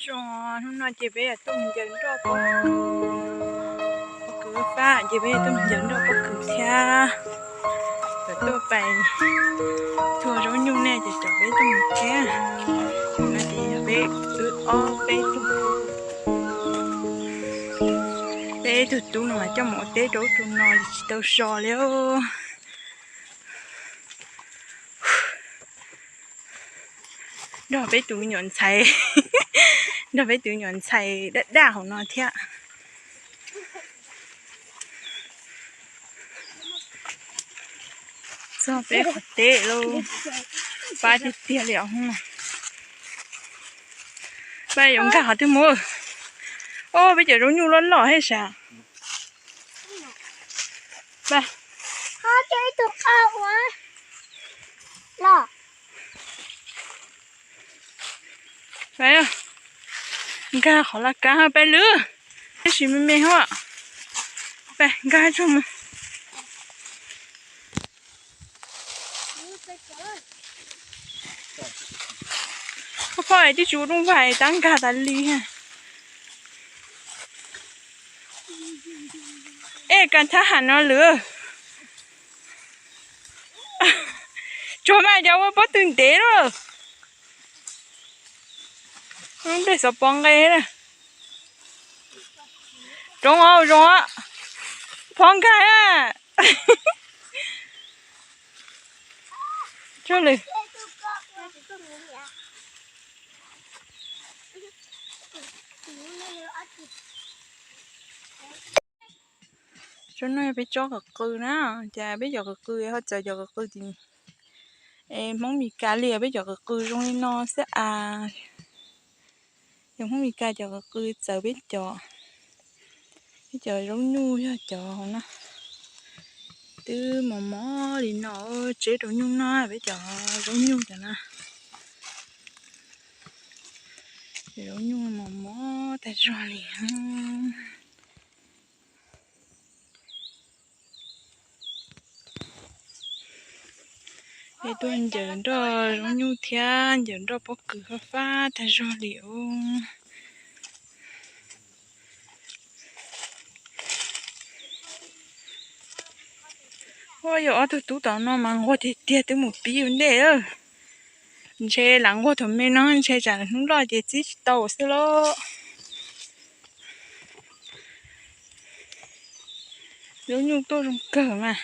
Zoo, hnub no ces peb yuav tuaj mus ncaws nroj pob kws, pob kws fab ces peb yuav tuaj mus ncaws nroj pob kws thiab. Yuav tuaj pais thua zaub nyuj ne ces cov peb tuaj mus thiab. No ces yog peb wb ob peb tug, peb tug tub no mas coj mus ua teb rau ub rau no tsis tau so li. Nrog peb tus nyuam ntxhais, nrog peb tus nyuam ntxhais daj daj hauv no thiab. Txog peb qhov teb lauj, pab tiag tiag li os. Pab yuav nkag qhov twg mus? Ob peb cov zaub nyuj loj loj thiab sav. Nkag qhov laj kab peb lwm, tab sis me me hos. Nkag tsuag mus. Phob phob twb tsis ua rooj vag tab nkag tas li. Ej, kas thab ham no lwm. Tsuag mas cov ua pob tw ntev lawm. Lub nplej xov pov nqe na. Roob zoo, phob nkag. Tsuag lwm. Tsob no yog peb tsob qws qws na, cas peb cov qws qws ho txawv cov qws qws tim Hmoob Mes Kas li, peb cov qws qws zoo li no xwb as. Yog Hmoob Mes Kas cov qws qws txawv peb cov, peb cov zaub nyuj yog cov hauv no. Twb mos mos li no, tseb rau nyuj noj, peb cov zaub nyuj cov na. Cov zaub nyuj mos mos tag zog li. Es tuaj ncaws nroj zaub nyuj thiab ncaws nroj pob kws fab fab tag zog li os. Ua yog ob tug tub tom no mas nquag tiag tiag twb mus pib ua ntej lawm. Ntshe lam nquag thaum me no ntshe tsam hnub loj ces txib tsis tau xwb lauj. Zaub nyuj tuaj zoo kawg mas.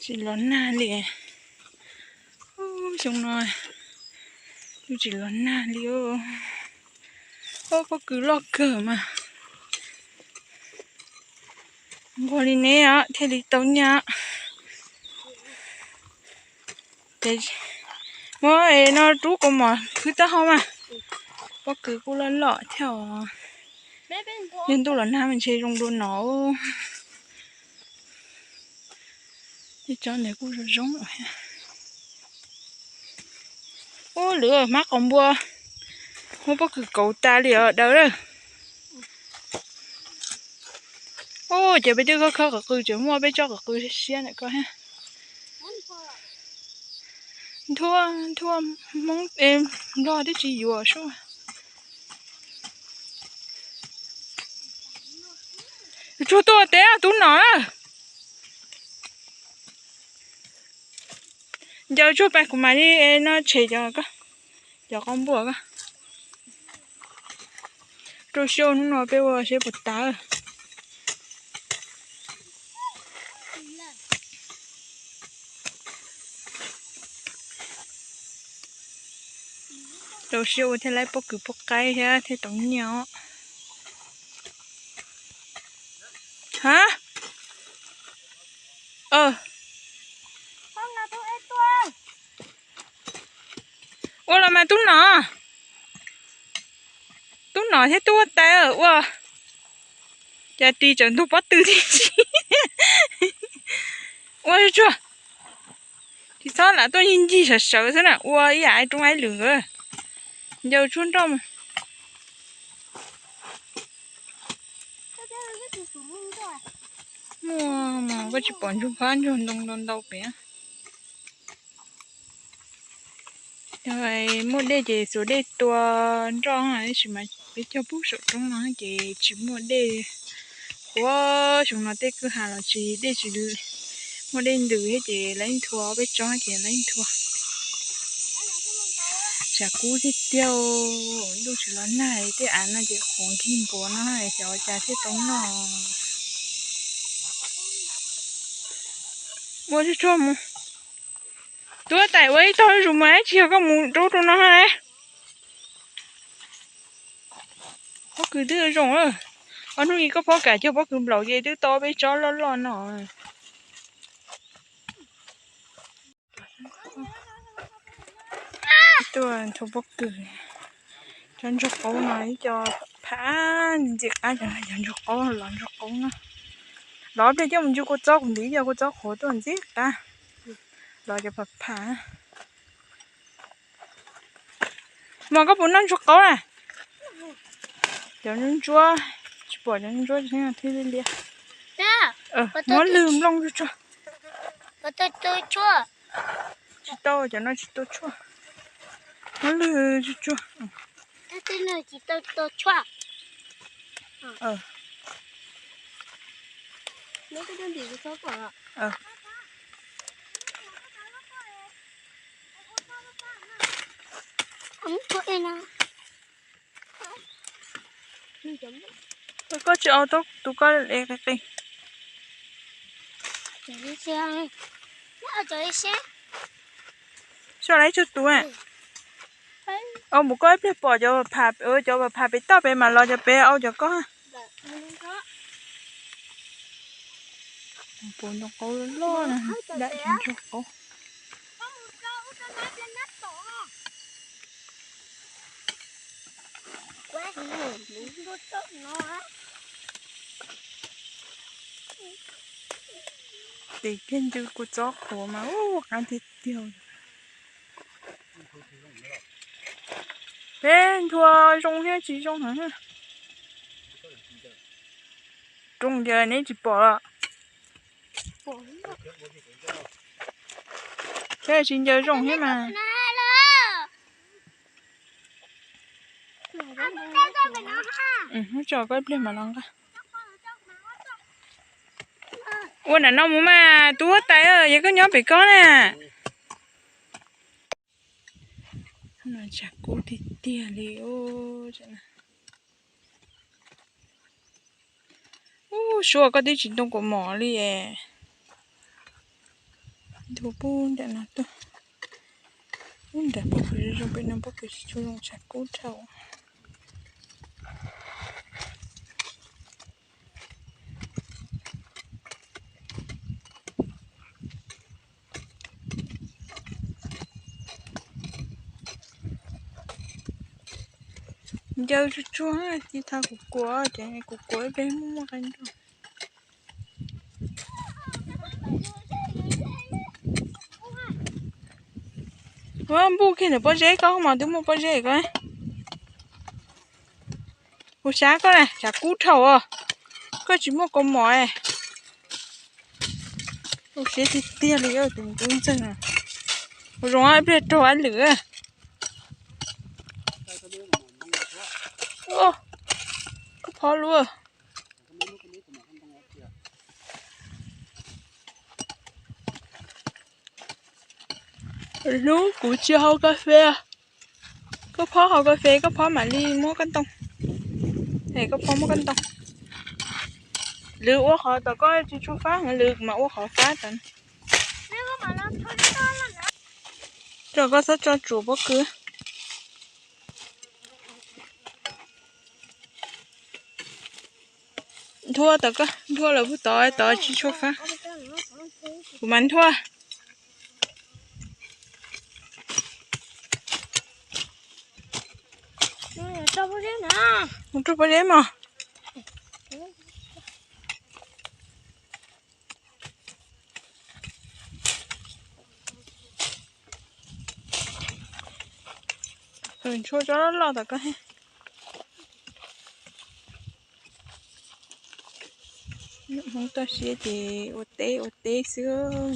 Tsis los nag li. Xyoo no kuj tsis los nag li. Ob pob kws loj kawg mas. Nquag li ne thiaj li tau nyiaj. Muab no rub kaus mom khwb taub hau mas. Pob kws kuj loj loj thiab os. Yog ntuj los nag mas ntshe zoo dua no. Tej tsob ntawd kuj zoo zoo. Ub, lwm hmab qos npua, muab pob kws kauv tas li os daws lawm. Ub, ces peb twb khawb khawb qws qws tseem muaj peb tsob qws qws siab ntawm ko thiab. Nthua, nthua, Hmoob Nplog twb tsis yuav sub. Tsuag tuaj teb tub nom na. Ncaws tsuag pais kuv mam li no tshem cov, cov qos npua ko. Rau siab hnub no peb ua seb puas tas. Rau siab ua thiaj laib pob kws pub qaib thiab thiaj tau nyiaj os. Ha, ua los mas tub nom. Tub nom thiab tub huab tais ua cas ris tseem ntug pob tw tib si. Ua tsuag, tsis txhob lam tuaj ncig ncig sawv sawv xwb na, ua ib yam roob aib lwm. Ncaws tsuag nroj mus. Muaj mas koj tsis pom ntsuag phab ntsuag ntoo ntau ntau pem. Yog muaj dej ces xuas dej tua nroj, tab sis mas peb cog pub saum roob no ces tsis muaj dej. Qhuav xyoo no tej kwj ha los tsis dej, tsis muaj dej ntws thiab ces lawv nthua, peb tsob ces lawv nthua. Tshav kub tiag tiag, ntuj tsis los nag, tej av no ces qhuav nkig nkuav no, xyov ua cas thiaj tau noj. Ua tsuag tsuag mus. Tub Tais ua ib tog zuj zus mas, tsis yog koj mus rau rau no. Pob kws twb zoo. Ob hnub ib koj phob kam cog pob kws nplaum ces twb tau peb tsob loj loj no. Tuaj nthua pob kws, cov ntsuag qaub no ib co pham, ntxim qab cov ntsuag qaub, los ntsuag qaub no. Los pliag coj mus ntsia kua txob, kuv ntim cov kua txob qhuav tuaj ntxim qab. Los cov pham pham. Mas koj puas noj ntsuag qaub na? Cov ntsuab ntsuab, tsis pom cov ntsuab ntsuab thiab li liab. Muab lwg nplooj tsuag tsuag. Tsis tau, cov no tsis tau tshuaj. Muab lwg tsuag tsuag. Koj tsis au tau tus koj qis qis. Xyov lawv tsawg tus. Au mus koj ib pliag pom cov pham, cov pham pem toj pem mas los cov pem au cov koj. Puas ntoo qaub loj loj na, dam ntsuag qaub. Tes kiag ncw kua txob qhuav mas ub qab tiag tiag. Peb nthua zoo thiab tsis zoo heev. Rooj ntawd neb tsis pom los? Thiab tsis ncaws zoo thiab mas. Muab tso koj ib pliag mas los nqa. Ua nram no mus mas Tub Huab Tais, yog koj nyob pem koj na. Tshav kub tiag tiag li. Ub, Suav koj twb tsis ntoo kaus mom li es. Nthua pub nram no tuaj. Ub, nram pob kws zoo pem no pob kws tsis tshua zoo, tshav kub dhau. Ncaws tsuag tsuag, tiv thaiv kuv kuav, ces kuv kuav ib pliag muaj muaj qee nroj. Ua npuj kiag ntawm pob zeb, koj mas twb muaj pob zeb koj. Kuv xav koj na, tshav kub dhau os, koj tsis muaj kaus mom. Siab tiag tiag li tus tub ntxawg no. Ua zoo ib pliag raug ab lwm. Koj phob luaj. Hnub kuv tsis haus kas fes, koj phob haus kas fes, koj phob mam li muab koj ntoo. Es koj phob muab koj ntoo. Lwm ua qhov tom koj tsis tshua fab heev, lwm mas ua qhov fab tas. Tso koj txhob tso tsuam pob kws. Nthua tod, koj nthua lawm puag tod, tod tsis tshua fab. Kuv mam nthua. Mus rau pob zeb mog. Ntshua tsob loj loj tom koj. Nyuam Hmoob toj siab ces ua teb ua teb xwb,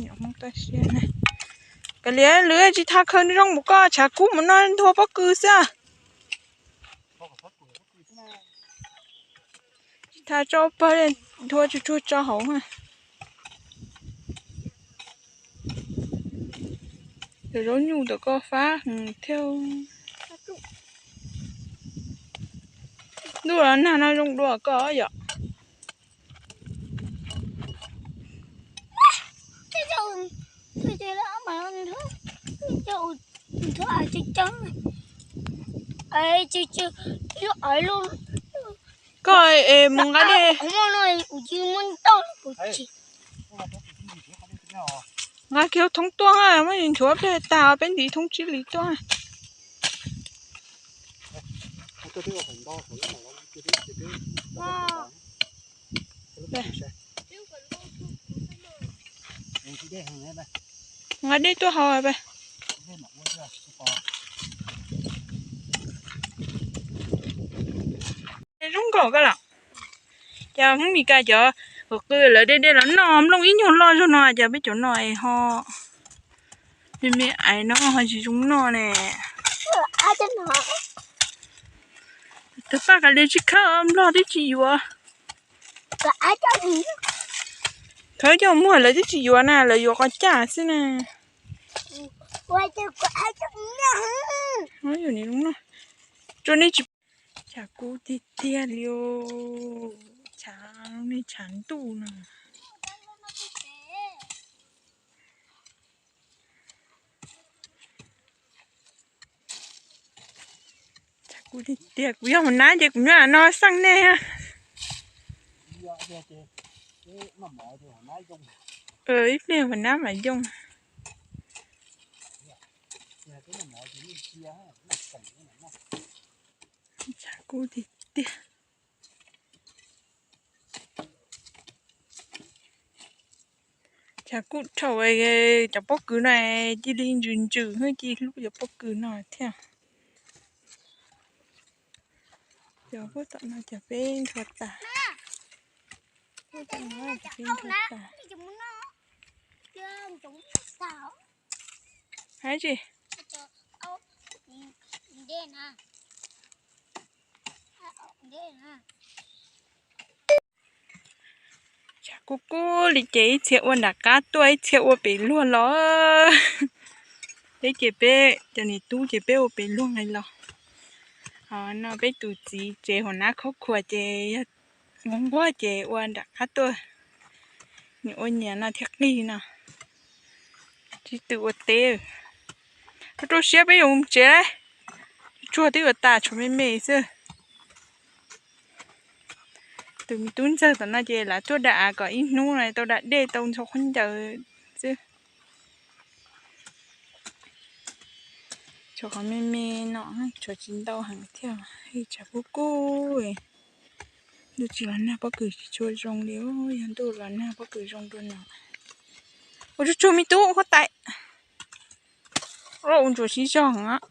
nyuam Hmoob toj siab na. Kav liam, lwm tsis tas khaws zoo mus koj tshav kub mus no nthua pob kws xwb. Tsis tas tso pawg nthua tsuag tsuag tso hauv. Cov zaub nyuj tom koj fab thiab. Ntuj los nag no zoo dua koj yom. Koj es mus nqa dej. Nqa kiag thoob tuaj, muab nchuav pliag tag peb ntim thoob tsib hlis tuaj. Nqa dej tuaj haus. Zoo nkauj koj los. Cov Hmoob Mes Kas cov qw lawv dej dej los noj nplooj ib nyuag loj zog no, cas peb cov no es ho me me ais no ho tsis zoo noj ne. Tus paj kav liam tsis khawb, nplog twb tsis yuav. Khawb coj muag lawv twb tsis yuav na, lawv yuav qos caj xwb na. Tsuas nej tsis, tshav kub tiag tiag li, tshav, nej tshav ntuj no. Tshav kub tiag tiag, kuv yog hua nab ces kuv nyob no xaj nej. Ib pliag hua nab mam yooj. Tshav kub tiag tiag. Tshav kub dhau, cov pob kws no cia li ntsws ntsws, cia li hlub cov pob kws no thiab. Cov puag tom no cov peb nrhuav tas. Puag tom no cov peb nrhuav tas. Hais tsis. Tshav kub kub li ces ib txhia ua nram qab tuaj, ib txhia ua pem luag los. Peb ces peb cov niam tub ces peb ua pem luag nqis los. Ho no peb tus txiv tsev hua nab khob khuas ces yog nquag nquag ces ua nram qab tuaj. Nws ua nyias no thiaj qig no. Tsis tw ua teb. Rau rau siab peb yuav mus tsev. Tsuag twb yuav tas, tshuav me me xwb. Tus me tub ntxawg tom no ces lawv tuaj da av kom ib hnub no tau da dej tau ntxhua khaub ncaws xwb. Tshuav qhov me me no, tshuav tsis ntau heev thiab. Tshav kub kub, ntuj tsis los nag pob kws tsis tshua zoo li, yog ntuj los nag pob kws zoo dua no. Ua tsuag tsuag me tub, huab tais. Ua ntsuav siv zog heev.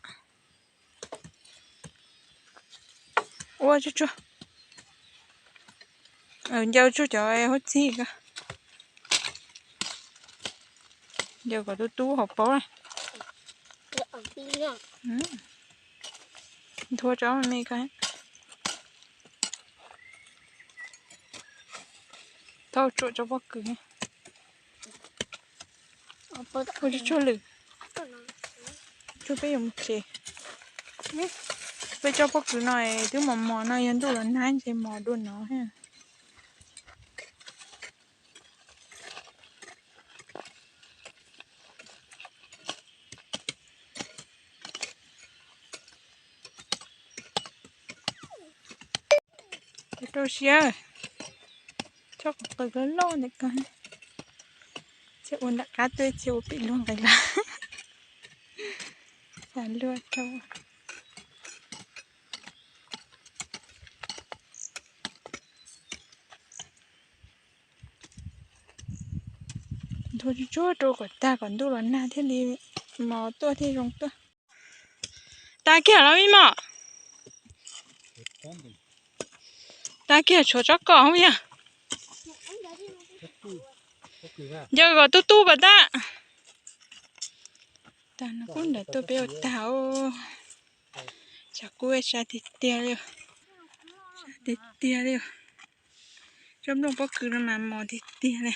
Ua tsuag tsuag. Ncaws tsuag cov huab txig ko. Ncaws kom tub tub hauv paus. Nthua tso me ko. Thaub tsuam tso pob kws. Ua tsuag tsuag lwm. Tsuag peb yuav mus tsev. Peb tso pob kws no twb mos mos no, yog ntuj los nag ntshe mos dua no thiab. Rau siab, txhob qw loj loj ntawm ko. Txhia ua nram qab tuaj, txhia ua pem luag nqis los. Xav luag rau. Nthua tsuag tsuag rau kom tag kom ntuj los nag thiaj li mos tuaj thiaj zoo tuaj. Tag kiag los me mom. Tag kiag tshuav tsob kom hauv yog. Ncaws kom tub tub kom tag. Tag no kub nram tuaj peb ua tag os. Tshav kub sab tiag tiag li, sab tiag tiag li. Tsob nplooj pob kws no mas mos tiag tiag li.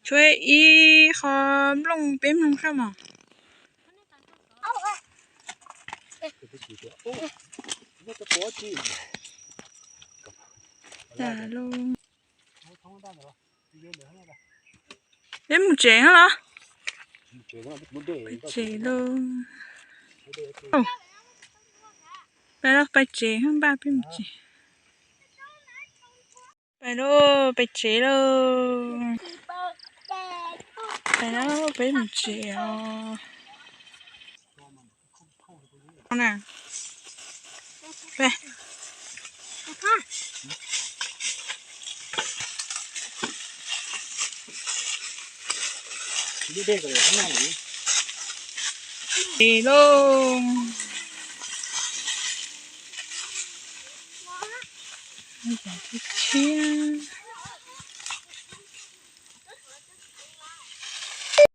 Tshuav ib qho nplooj peb mloog sab mos. Tag lauj. Peb mus tsev los? Peb tsev lauj. Peb los peb tsev, npaj peb mus tsev. Peb los peb tsev lauj. Peb los peb mus tsev os. Tsev lauj. Tshiab.